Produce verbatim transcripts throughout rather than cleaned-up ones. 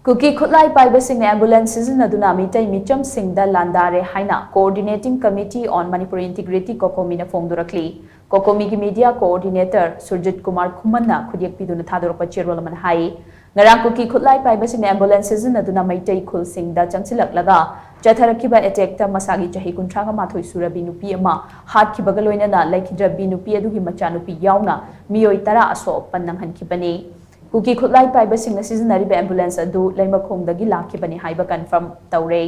ꯀꯨꯀꯤ ꯈꯨꯠꯂꯥꯏ ꯄꯥꯏꯕꯁꯤꯡꯅ ambulance ꯁꯤꯖꯤꯟꯅꯗꯨꯅ ꯃꯤꯇꯩ ꯃꯤꯆꯝꯁꯤꯡꯗ ꯂꯥꯟꯗꯥꯔꯦ ꯍꯥꯏꯅ Coordinating Committee on Manipur Integrity, COCOMI ꯅ ꯐꯣꯡꯗꯣꯔꯛꯂꯤ꯫ COCOMI ꯒꯤ media coordinator ꯁꯨꯔꯖꯤꯠ ꯀꯨꯃꯥꯔ ꯈꯨꯃꯟꯅ ꯈꯨꯠꯌꯦꯛ ꯄꯤꯗꯨꯅ ꯊꯥꯗꯣꯔꯛꯄ ꯆꯦꯔꯣꯜ ꯑꯃꯅ ꯍꯥꯏ, ꯉꯔꯥꯡ ꯀꯨꯀꯤ ꯈꯨꯠꯂꯥꯏ ꯄꯥꯏꯕꯁꯤꯡꯅ ambulance ꯁꯤꯖꯤꯟꯅꯗꯨꯅ ꯃꯩꯇꯩ ꯈꯨꯜꯁꯤꯡꯗ ꯆꯪꯁꯤꯜꯂꯛꯂꯒ ꯆꯠꯊꯔꯛꯈꯤꯕ attack ꯇ ꯃꯁꯥꯒꯤ ꯆꯍꯤ ꯀꯨꯟꯊ꯭ꯔꯥꯒ ꯃꯥꯊꯣꯏ ꯁꯨꯔꯕꯤ ꯅꯨꯄꯤ ꯑꯃ ꯍꯥꯠꯈꯤꯕꯒ ꯂꯣꯏꯅꯅ ꯂꯩꯈꯤꯗ꯭ꯔꯕꯤ ꯅꯨꯄꯤ ꯑꯗꯨꯒꯤ ꯃꯆꯥꯅꯨꯄꯤ ꯌꯥꯎꯅ ꯃꯤꯑꯣꯏ ꯇꯔꯥ ꯑꯁꯣꯛ ꯑꯄꯟ ꯅꯪꯍꯟꯈꯤꯕꯅꯤ꯫ ꯀꯨꯀꯤ ꯈꯨꯠꯂꯥꯏ ꯄꯥꯏꯕꯁꯤꯡꯅ ꯁꯤꯖꯤꯟꯅꯔꯤꯕ ambulance ꯑꯗꯨ ꯂꯩꯃꯈꯣꯡꯗꯒꯤ ꯂꯥꯛꯈꯤꯕꯅꯤ ꯍꯥꯏꯕ confirm ꯇꯧꯔꯦ꯫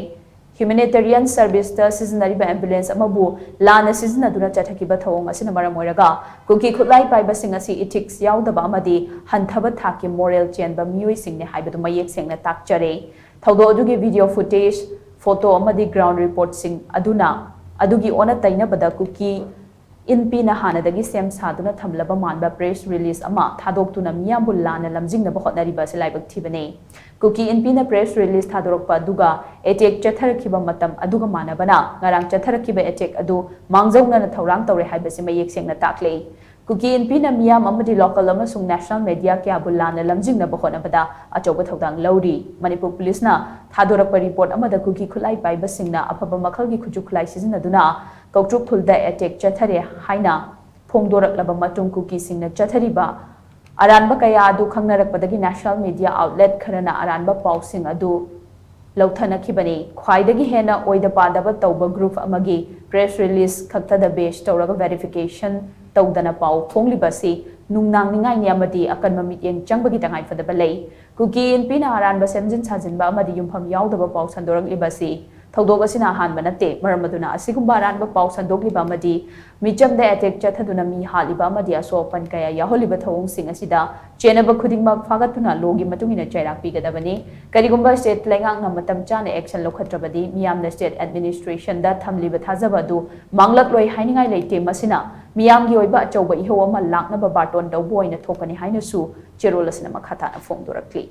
Humanitarian service ꯇ ꯁꯤꯖꯤꯟꯅꯔꯤꯕ ambulance ꯑꯃꯕꯨ ꯂꯥꯟꯅ ꯁꯤꯖꯤꯟꯅꯗꯨꯅ ꯆꯠꯊꯈꯤꯕ ꯊꯧꯑꯣꯡ ꯑꯁꯤꯅ ꯃꯔꯝ ꯑꯣꯏꯔꯒ ꯀꯨꯀꯤ ꯈꯨꯠꯂꯥꯏ ꯄꯥꯏꯕꯁꯤꯡ ꯑꯁꯤ ethics ꯌꯥꯎꯗꯕ ꯑꯃꯗꯤ ꯍꯟꯊꯕ ꯊꯥꯛꯀꯤ moral ꯆꯦꯟꯕ ꯃꯤꯑꯣꯏꯁꯤꯡꯅꯤ ꯍꯥꯏꯕꯗꯨ ꯃꯌꯦꯛ ꯁꯦꯡꯅ ꯇꯥꯛꯆꯔꯦ꯫ ꯊꯧꯗꯣꯛ ꯑꯗꯨꯒꯤ video footage, photo ꯑꯃꯗꯤ ground report ꯁꯤꯡ ꯑꯗꯨꯅ ꯑꯗꯨꯒꯤ ꯑꯣꯟꯅ ꯇꯩꯅꯕꯗ ꯀꯨꯀꯤ ꯏꯟꯄꯤꯅ ꯍꯥꯟꯅꯗꯒꯤ ꯁꯦꯝ ꯁꯥꯗꯨꯅ ꯊꯝꯂꯕ ꯃꯥꯟꯕ press release ꯑꯃ ꯊꯥꯗꯣꯛꯇꯨꯅ ꯃꯤꯌꯥꯝꯕꯨ ꯂꯥꯟꯅ ꯂꯝꯖꯤꯡꯅꯕ ꯍꯣꯠꯅꯔꯤꯕ ꯑꯁꯤ ꯂꯥꯏꯕꯛ ꯊꯤꯕꯅꯤ꯫ ꯀꯨꯀꯤ ꯏꯟꯄꯤꯅ press release ꯊꯥꯗꯣꯔꯛꯄ ꯑꯗꯨꯒ attack ꯆꯠꯊꯔꯛꯈꯤꯕ ꯃꯇꯝ ꯑꯗꯨꯒ ꯃꯥꯟꯅꯕꯅ ꯉꯔꯥꯡ ꯆꯠꯊꯔꯛꯈꯤꯕ attack ꯑꯗꯨ ꯃꯥꯡꯖꯧꯅꯅ ꯊꯧꯔꯥꯡ ꯇꯧꯔꯦ ꯍꯥꯏꯕꯁꯤ ꯃꯌꯦꯛ ꯁꯦꯡꯅ ꯇꯥꯛꯂꯤ꯫ ꯀꯨꯀꯤ ꯏꯟꯄꯤꯅ ꯃꯤꯌꯥꯝ ꯑꯃꯗꯤ local ꯑꯃꯁꯨꯡ national media ꯀꯌꯥꯕꯨ ꯂꯥꯟꯅ ꯂꯝꯖꯤꯡꯅꯕ ꯍꯣꯠꯅꯕꯗ ꯑꯆꯧꯕ ꯊꯧꯗꯥꯡ ꯂꯧꯔꯤ꯫ ꯃꯅꯤꯄꯨꯔ ꯄꯨꯂꯤꯁꯅ ꯊꯥꯗꯣꯔꯛꯄ report ꯑꯃꯗ ꯀꯨꯀꯤ ꯈꯨꯠꯂꯥꯏ ꯄꯥꯏꯕꯁꯤꯡꯅ ꯑꯐꯕ ꯃꯈꯜꯒꯤ ꯈꯨꯠꯁꯨ ꯈꯨꯠꯂꯥꯏ ꯁꯤꯖꯤꯟꯅꯗꯨꯅ ꯀꯧꯇ꯭ꯔꯨꯛ ꯈꯨꯜꯗ attack ꯆꯠꯊꯔꯦ ꯍꯥꯏꯅ ꯐꯣꯡꯗꯣꯔꯛꯂꯕ ꯃꯇꯨꯡ ꯀꯨꯀꯤꯁꯤꯡꯅ ꯆꯠꯊꯔꯤꯕ ꯑꯔꯥꯟꯕ ꯀꯌꯥ ꯑꯗꯨ ꯈꯪꯅꯔꯛꯄꯗꯒꯤ national media outlet ꯈꯔꯅ ꯑꯔꯥꯟꯕ ꯄꯥꯎꯁꯤꯡ ꯑꯗꯨ ꯂꯧꯊꯅꯈꯤꯕꯅꯤ꯫ ꯈ꯭ꯋꯥꯏꯗꯒꯤ ꯍꯦꯟꯅ ꯑꯣꯏꯗ ꯄꯥꯗꯕ ꯇꯧꯕ group ꯑꯃꯒꯤ press release ꯈꯛꯇꯗ base ꯇꯧꯔꯒ verification ꯇꯧꯗꯅ ꯄꯥꯎ ꯐꯣꯡꯂꯤꯕ ꯑꯁꯤ ꯅꯨꯡꯅꯥꯡꯅꯤꯡꯉꯥꯏꯅꯤ ꯑꯃꯗꯤ ꯑꯀꯟꯕ ꯃꯤꯠꯌꯦꯡ ꯆꯪꯕꯒꯤ ꯇꯉꯥꯏꯐꯗꯕ ꯂꯩ꯫ ꯀꯨꯀꯤ ꯏꯟꯄꯤꯅ ꯑꯔꯥꯟꯕ ꯁꯦꯝꯖꯤꯟ ꯁꯥꯖꯤꯟꯕ ꯑꯃꯗꯤ ꯌꯨꯝꯐꯝ ꯌꯥꯎꯗꯕ ꯄꯥꯎ ꯁꯟꯗꯣꯔꯛꯂꯤꯕ ꯑꯁꯤ ꯊꯧꯗꯣꯛ ꯑꯁꯤꯅ ꯑꯍꯥꯟꯕ ꯅꯠꯇꯦ꯫ ꯃꯔꯝ ꯑꯗꯨꯅ ꯑꯁꯤꯒꯨꯝꯕ ꯑꯔꯥꯟꯕ ꯄꯥꯎ ꯁꯟꯗꯣꯛꯂꯤꯕ ꯑꯃꯗꯤ ꯃꯤꯆꯝꯗ attack ꯆꯠꯊꯗꯨꯅ ꯃꯤ ꯍꯥꯠꯂꯤꯕ ꯑꯃꯗꯤ ꯑꯁꯣꯛ ꯑꯄꯟ ꯀꯌꯥ ꯌꯥꯎꯍꯜꯂꯤꯕ ꯊꯧꯑꯣꯡꯁꯤꯡ ꯑꯁꯤꯗ ꯆꯦꯟꯅꯕ ꯈꯨꯗꯤꯡꯃꯛ ꯐꯥꯒꯠꯇꯨꯅ law ꯒꯤ ꯃꯇꯨꯡ ꯏꯟꯅ ꯆꯩꯔꯥꯛ ꯄꯤꯒꯗꯕꯅꯤ꯫ ꯀꯔꯤꯒꯨꯝꯕ state ꯂꯩꯉꯥꯛꯅ ꯃꯇꯝ ꯆꯥꯅ action ꯂꯧꯈꯠꯇ꯭ꯔꯕꯗꯤ ꯃꯤꯌꯥꯝꯅ state administration ꯗ ꯊꯝꯂꯤꯕ ꯊꯥꯖꯕ ꯑꯗꯨ ꯃꯥꯡꯂꯛꯂꯣꯏ ꯍꯥꯏꯅꯤꯡꯉꯥꯏ ꯂꯩꯇꯦ꯫ ꯃꯁꯤꯅ ꯃꯤꯌꯥꯝꯒꯤ ꯑꯣꯏꯕ ꯑꯆꯧꯕ ꯏꯍꯧ ꯑꯃ ꯂꯥꯛꯅꯕ ꯕꯥꯔꯇꯣꯟ ꯇꯧꯕ ꯑꯣꯏꯅ ꯊꯣꯛꯀꯅꯤ ꯍꯥꯏꯅꯁꯨ ꯆꯦꯔꯣꯜ ꯑꯁꯤꯅ ꯃꯈꯥ ꯇꯥꯅ ꯐꯣꯡꯗꯣꯔꯛꯂꯤ꯫